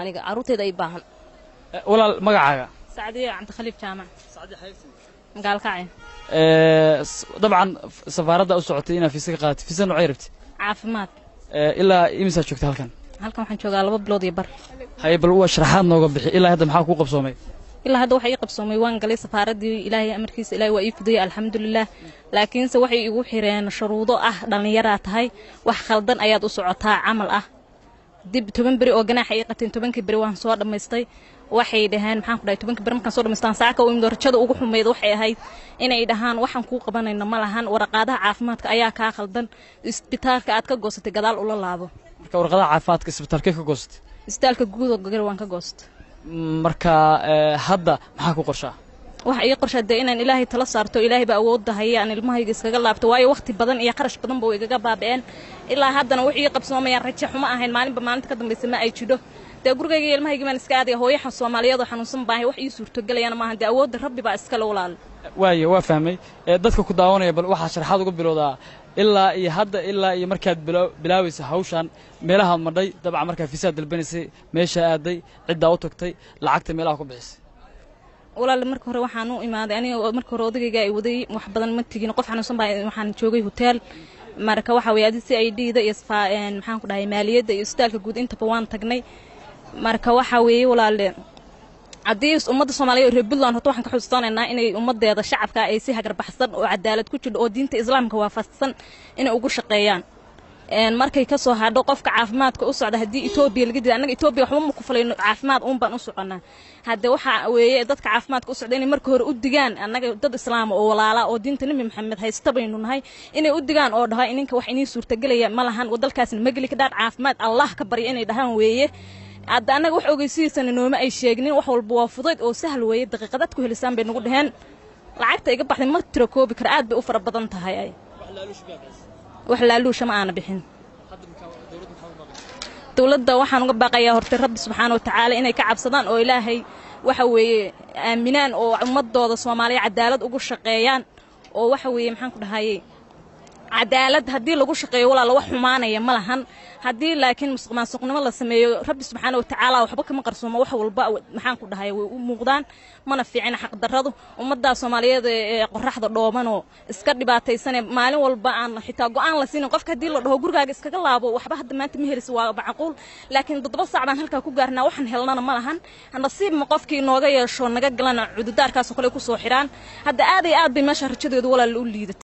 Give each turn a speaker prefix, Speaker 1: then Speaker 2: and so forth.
Speaker 1: Aniga carruurtayda ay baahan.
Speaker 2: Walaal, magacaaga?
Speaker 3: Sacdiye Cabdikhaliif Jaamac, Gaalkacyo.
Speaker 2: Dabcan safaaradda u socotay inaad fiisa ka qaadatay. Fiisa noocay rabtay?
Speaker 3: Caafimaad.
Speaker 2: Ilaa imisaad joogta halkan?
Speaker 3: Halkan waxaan joogaa 2 bilood iyo bar.
Speaker 2: Haye, bal waa sharaxaad nooga bixi, ilaa hadda maxaa kuu qabsoomay?
Speaker 3: Ilaa hadda waxa ii qabsoomay, waan galay safaaraddii, Ilaahay amarkiisa, Ilaahay waa ii fudayay, alxamdulilah. Laakiinse waxay igu xireen shuruudo ah dhallinyaraa tahay, wax khaldan ayaad u socotaa camal ah. Dib 10 beri oo ganaaxa ii qabteen. 10-kii beri waan soo dhammaystay. Waxay dhaheen, maxaan ku dhahay, 10-kii beri markaan soo dhamaystaan saaka u imid, rajada ugu xumeyd waxay ahayd inay dhahaan waxaan kuu qabanayno ma lahan, waraqaadaha caafimaadka ayaa kaa khaldan, isbitaalka aad ka goosatay gadaal ula laabo.
Speaker 2: Marka warqadaha caafimaadka isbitaalkee ka goosatay?
Speaker 3: Isbitaalka guud oo Gagar waan ka goostay.
Speaker 2: Marka hadda maxaa ku qorshaa?
Speaker 3: Waxa ii qorshaa dee inaan Ilaahay tala saarto. Ilaahay baa awoodda haya, aan ilmahayga iskaga laabto, waayo waqti badan iyo qarash badan ba way igaga baaba'een. Ilaa haddana wax ii qabsoomayaan rajo xumo ahayn, maalinba maalinta ka dambaysa ma ay jidho. Dee gurigayga iyo ilmahayga baan iska aadaya. Hooyaha Soomaaliyeed oo xanuunsan baahay, wax ii suurtogelayana maahan. Dee awoodda Rabbi baa iskale, walaal.
Speaker 2: Waayo, waa fahmay. Dadka ku daawanaya bal waxaa sharaxaad uga bilowdaa ilaa iyo hadda, ilaa iyo markaad bilaawaysa hawshan, meelahaad madhay, dabcan markaa fiisaad dalbanaysay, meesha aaday, ciddaa u tagtay, lacagta meelaha ku bixisay.
Speaker 3: Walaal, marka hore waxaan u imaaday aniga, marka hore odagayga ay waday. Wax badan ma tegin, qof xanuunsan baa, waxaan joogay hotel. Marka waxa weeye adi CID-da iyo maxaan ku dhahay, maaliyadda iyo isbitaalka guud intaba waan tagnay. Marka waxa weeye, walaale, haddii ummadda Soomaaliyeed, reer Puntland, horta waxaan ka xusuusanaynaa inay ummaddeeda shacabka ay si hagarbaxsan oo cadaalad ku jidho oo diinta Islaamka waafaqsan inay ugu shaqeeyaan. Markay ka soo hadho qofka caafimaadka u socda, haddii Etoobiya laga diida, annaga Etoobiya waxba ma ku falayno, caafimaad uun baan u soconnaa. Hadde waxa weeye dadka caafimaadka u socda inay marka hore u digaan, annaga dad Islaama oo walaala oo diinta Nabi Maxamed haysta baynu nahay, inay u digaan oo dhaha ininka wax inii suurtagelaya ma lahan, dalkaasna ma geli kadhaan, caafimaad Allah ka barya inay dhahaan weeye. Hadda annaga wax ogeysihiisana nooma ay sheegnin. Wax walba waa fudayd oo sahal weeye, daqiiqadaad ku helisaan bay nagu dhaheen. Lacagta iga baxday ma tiro koobi kara, aad bay u fara badan tahay. Ay wax laaluusha ma aana bixin. Dowladda waxaan uga baaqayaa horta Rabbi subxaana wa tacaala inay ka cabsadaan oo Ilaahay waxa weeye aaminaan oo ummadooda Soomaaliya cadaalad ugu shaqeeyaan. Oo waxa weeye, maxaan ku dhahayey, cadaalad haddii lagu shaqeeyo, walaala, wax xumaanaya ma lahan. Haddii laakiin musuq maasuqnimo la sameeyo, Rabbi subxaana wa tacaala waxba kama qarsoomo, wax walba, maxaan ku dhahay, way u muuqdaan. Mana fiicina xaqdarradu. Ummadda Soomaaliyeed ee qoraxda dhoobanoo iska dhibaataysane, maalin walba aan xitaa go'aan la siinin qofka, haddii la dhaho gurigaaga iskaga laabo, waxba hadda maanta ma helisa, waa macquul. Laakiin 7 saac baan halkaa ku gaarnaa, waxaan helnana ma lahan. Nasiib ma qofkii nooga yeesho naga galana, cududaarkaasoo kale ku soo xiraan. Hadda aad iyo aad bay meesha rajadeedu, walaal, u liidatay.